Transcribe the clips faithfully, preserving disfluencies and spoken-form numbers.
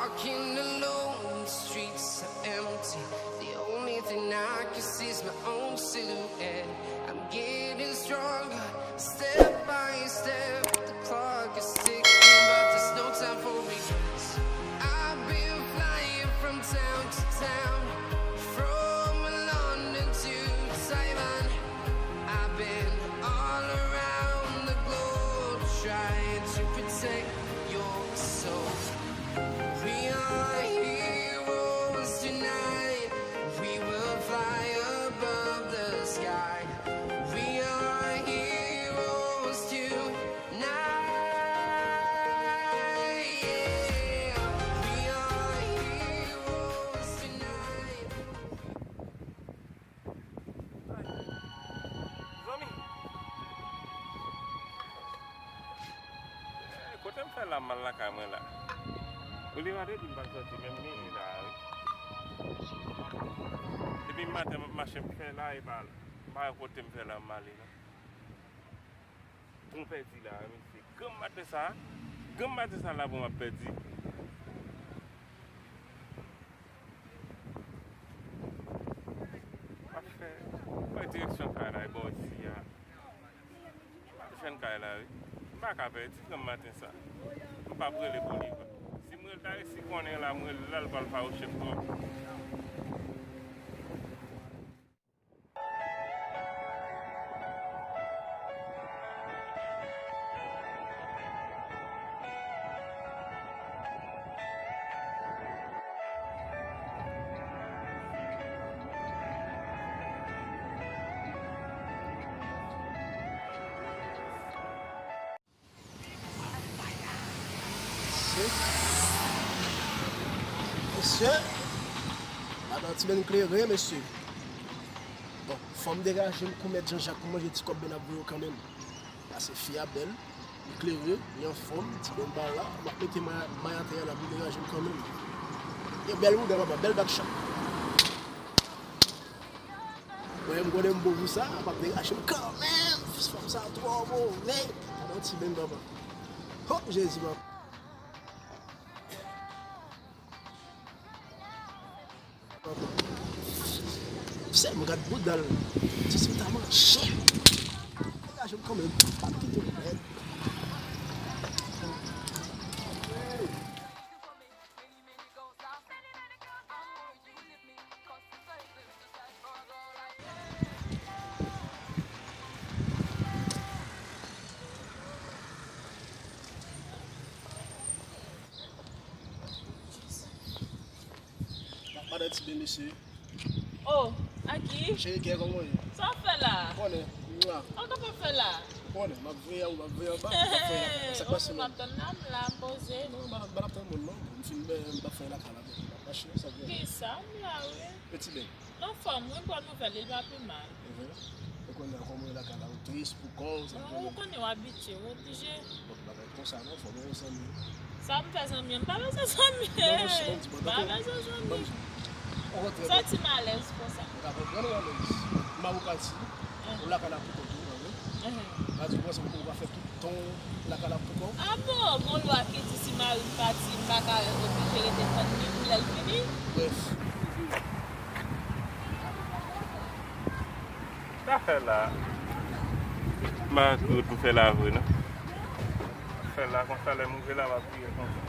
Walking alone, the streets are empty. The only thing I can see is my own silhouette. I'm getting stronger, step by step. The clock is ticking, but there's no time for regrets. I've been flying from town to town, from London to Taiwan. I've been all around the globe trying to protect your soul. We are heroes tonight. We will fly above the sky. We are heroes tonight. Yeah. We are heroes tonight. Zanmi. Eh, kote m fè la, m al lakay mwen la. Oliva te di m pa t sòti, men m genyen la, wi. Depi maten m ap mache, m fè la, e pa, m pa wè kote m fè la, m ale la. Pou m pèdi la, mesye. Granm maten sa, granm maten sa la pou m ap pèdi. M ap fè, m ap fè direksyon kay la, e bò isi a. M ap jwenn kay la, wi. M pa ka pèdi granm maten sa. M p ap rele pou li. Si m rele ta resi konnen la, m rele la, l pral fawouche m twòp. Mesye. Mesye. Madan Ti Bèn klere, mesye. Bon, fò m degaje m kou mèt Jean Jacques pou manje ti kòb Bèn ap voye yo kanmenm. Paske fi a bèl, li klere, li anfòm, Ti Bèn pa la, m ap mete may, may atè a la pou m degaje m kanmenm. Yon bèl bouda, papa, bèl bak chat. Mwen menm konnen m bon pou sa, m ap degaje m kanmenm. Fanm sa twò move. Gade yon Ti Bèn papa. Ho, Jezi papa. Papa. Sèlman gad bouda l. Ti sou ta manje. Degaje m kanmenm. Pa kite m rèd. Madan Ti Bèn, mesye. Oh, Aki. Cheri kè, kòman w ye? Sa w ap fè la? Ou konnen, mwa. Sa w kapab fè la? Ou konnen, m ap veye a ou, m ap veye anba, m ap fè lakay la. Sa k pase menm? M ap tann la, m la, m poze. Non, m pa, m pa t ap tann moun, non. M fin, m pa fè lakay la, men m ap mache, sa k gen? Kisa? M la, wi. Ti Bèn. Anfòm, wi, m pran nouvèl li, li pa pi mal. Mhm. E kounye a, kòman w ye lakay la? Ou tris pou kò w, sa k gen menm? Ou konnen w abitye, w oblije. Bon, bagay konsa non, fò gen yon zanmi. Sa m fè zanmi an? M pa bezwen zanmi. Non, non, si, ban m di, ban m di. M pa bezwen zanmi. Ban m di. Ou kontre. Santi m alèz konsa. Ou ka konprann ou alèz. Mari w pati, ou lakay la pou kont ou, pa vre? Mhm. Sa di, ou panse ou ka fè tout tan w lakay la pou kò w? A bon, gon lwa ki di si mari m pati, m pa ka oblije rete tann li pou lè l vini? Brèf. Sa fè la. M pa kouri pou fè la vre, non. Fè la konsa, lè m rive la, m ap vire konsa.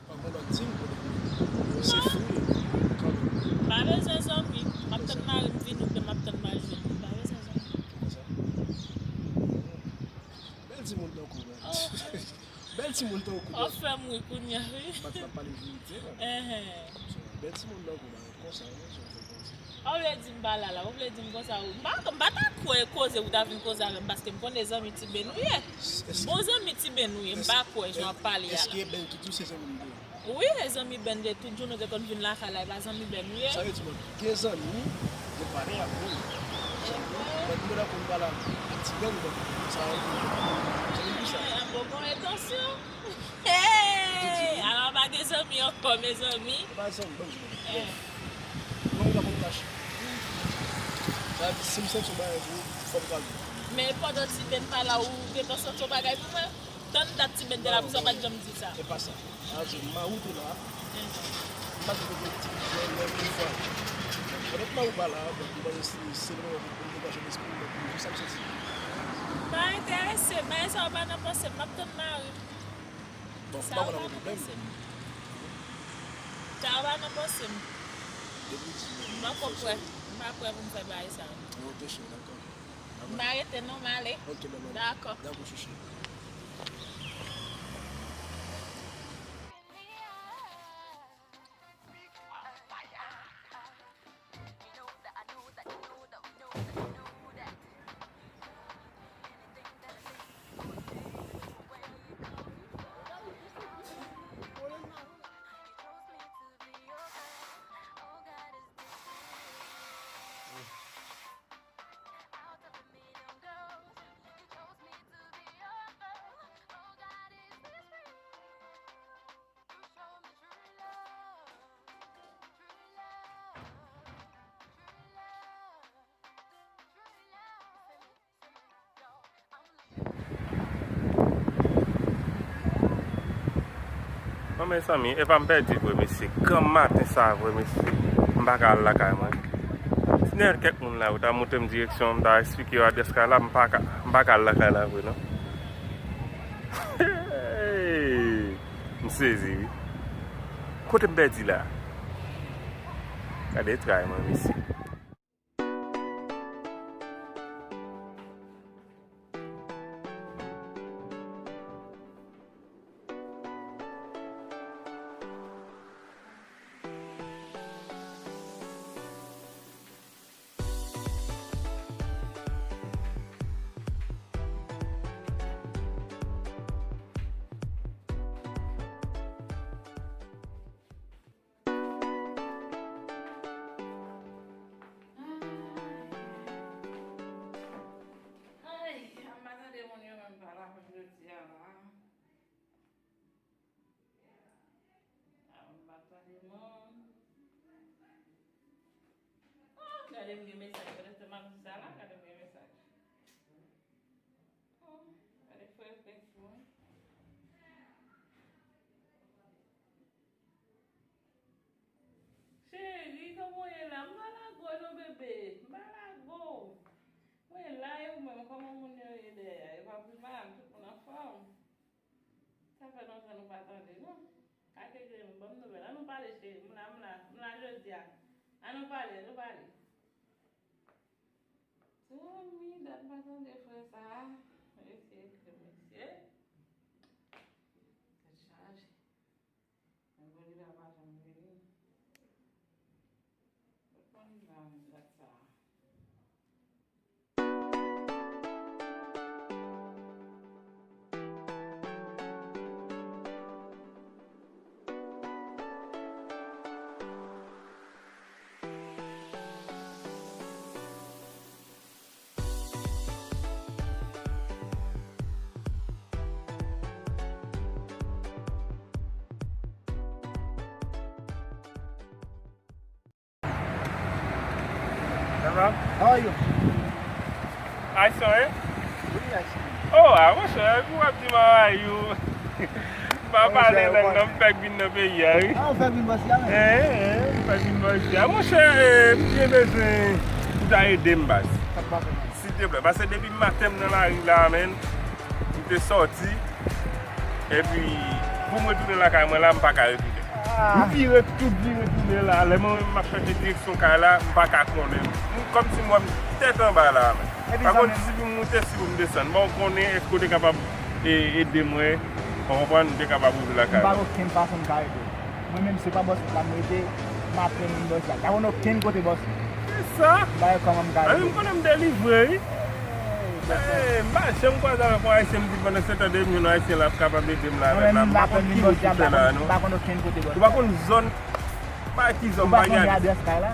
Pandan l ap di m, se fou, kanmenm. Pa bezwen zanmi. M ap tann mari m vini oubyen m ap tann mari m jwenn li. Pa bezwen zanmi. Konsa. Bèl timoun tankou w, man. Oh. Bèl timoun tankou w. W ap fè m ri kounye a, wi. M pa t ap pale verite, man. Enhen. Bèl timoun tankou w, man. Ou vle di m pa la la, ou vle di m konsa, ou, m pa, m pa ta kwè koze ou ta vin koze avè m, paske m konnen zanmi Tiben ou ye. Bon zanmi Tiben ou ye, m pa kwè jan w ap pale a la. Èske Ben Tutu se zanmi m tou? Wi, e zanmi Ben de tout jou nou te konn vin lakay la, e pa zanmi Ben ou ye. Sa vle di, mwen gen zanmi, mwen pale ak moun. Mwen di mwen konn pale ak Tiben, donk sa vle di, zanmi pou sa. Bon, bon, etansyon. Hey! Ala pa gen zanmi ankò, mezanmi. E pa zanmi, ban m di nou. Mwen, mwen pa konn kache. Sa vle di, si m santi yon bagay pou ou, fò m ka di. Men pandan Tiben pa la, ou gentan santi yon bagay pou mwen? Tann dat Tiben te la, pou sa w pa t janm di sa. E pa sa. Sa vle di, mari w te la. M pa t gen Tiben, men yon fwa. Pandan mari w pa la, donk, m panse se, se lè pou m degaje lespri m, donk, m di sa m santi. M pa enterese, bagay sa yo pa nan panse m, m ap tann mari m. Bon, m pa konn avè pwoblèm. Sa yo pa nan panse m. Depi w di m. M poko prè. M pa prè pou m fè bagay sa yo. Ok, cheri, dakò. M pa rete non, m ale. Ok, bye bye. Dakò. Dakò, chouchou. Bon, mezanmi, epa m pèdi vre, mesye. Gran maten sa a vre, mesye. M pa ka al lakay mwen. Si gen kèk moun la, yo ta montre m direksyon, m ta eksplike yo adrès kay la, m pa ka, m pa ka al lakay la vre, non. M sezi, wi. Kote m pèdi la? Gade tray mwen, mesye. Ay, m pa tande moun yo menm pa la menm jodi a la. Ah, m pa tande moun. Oh, gade m gen mesaj, pandan m ap di sa la, gade m gen mesaj. Oh, gade frè fè fou, wi. Cheri, kòman w ye la? M pa lage w non, bebe. M pa lage w. Mwen la, e ou menm, kòman moun yo ye dèyè a? Yo pa pi mal, tout moun anfòm? Sa fè lontan nou pa tande, non. Kake grenn, ban m nouvèl. Ann nou pale, cheri. M la, m la, m la jodi a. Ann nou pale, ann nou pale. Dòmi, dat m pa tande frè sa a. Mesye, mesye. Tèt chaje. Mwen, Bolivar pa janm vini. Mwen, Bolivar menm dat sa a. How are you? Ayisyen, wi? Wi, Ayisyen. Oh, ah, monchè, epi w ap di m how are you? M pa pale lang nan, m fèk vin nan peyi a, wi. Ah, ou fèk vin bò isi a menm? Eh, eh, m fèk vin bò isi a. Monchè, eh, m byen bezwen ou ta ede m, baz. Sa k pase, man? Silteplè, paske depi maten m nan lari la, menn, m te sòti, epi pou m retounen lakay mwen la, m pa ka retounen. Ah. M vire tout, vire tounen la, lè mwen menm m ap chèche direksyon kay la, m pa ka konnen. M, kòmsi m wè m tèt anba la, menn. Epi pa konn si pou m moute, si pou m desann. Bon, ou konnen, èske w te kapab, e, ede mwen? Ou konprann, m te kapab retounen lakay mwen. M pa gen okenn fason m ka ede w. Mwen menm, se pa bò isi la m rete, M ap plenn vin bòs la. M pa konn okenn kote bòs. Ki sa? M pa wè kòman m ka. Ami, m konnen m delivre, wi. Ey, m pa janm kwaze avèk yon Ayisyen, m di pandan se tan de milyon Ayisyen la ap kapab ede m la avèk la. M pa konn ki wout ou fè la, non. M pa konn okenn kote bòs. Ou pa konn zòn, pa ki zòn, m pa gen adrès kay la.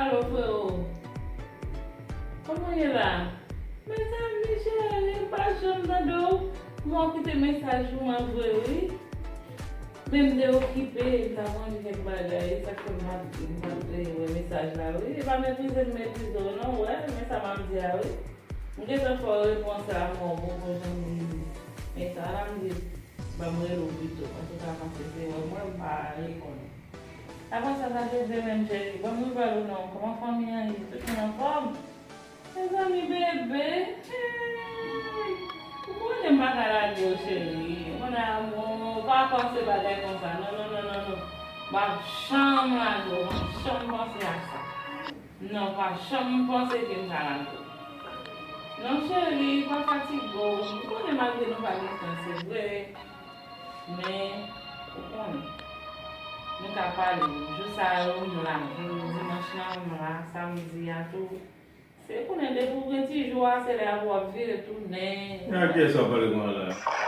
Alo, freo. Kòman w ye la? Mezanmi, cheri, m pa janm tande w. Mwen kite mesaj pou mwen vre, wi. Men m te okipe, m t ap range kèk bagay, sa k fè m pa, m pa, eh, wè mesaj la, wi. E pa meprize m meprize w, non, w wè, men sa m ap di a, wi. M gentan fè w repons la, men w poko janm li. Men sa la m di, ban m rele w pito, paske w ka panse se wè mwen, m pa reponn. Apre sa, sa se demen, cheri. Ban m nouvèl ou non. Kòman fanmi an ye? Tout moun anfòm? Mezanmi, bebe. Hey! Ou konnen m pa ka lage w, cheri. Ou konnen amou, pa panse bagay konsa. Non, non, non, non, non. M p ap janm lage w. M p ap janm panse a sa. Non, pa janm panse ke m ka lage w. Non, cheri, pa fatige w. Ou konnen malgre nou pa gen tan, se vre. Men, ou konnen. Nou ka pale. Jou sa yo, m la. Jou dimanch lan, m la. Samdi a tou. Se konnen depi w gen ti jou a, se lè a pou w ap vire tounen. Nan kiyès w ap pale konsa la?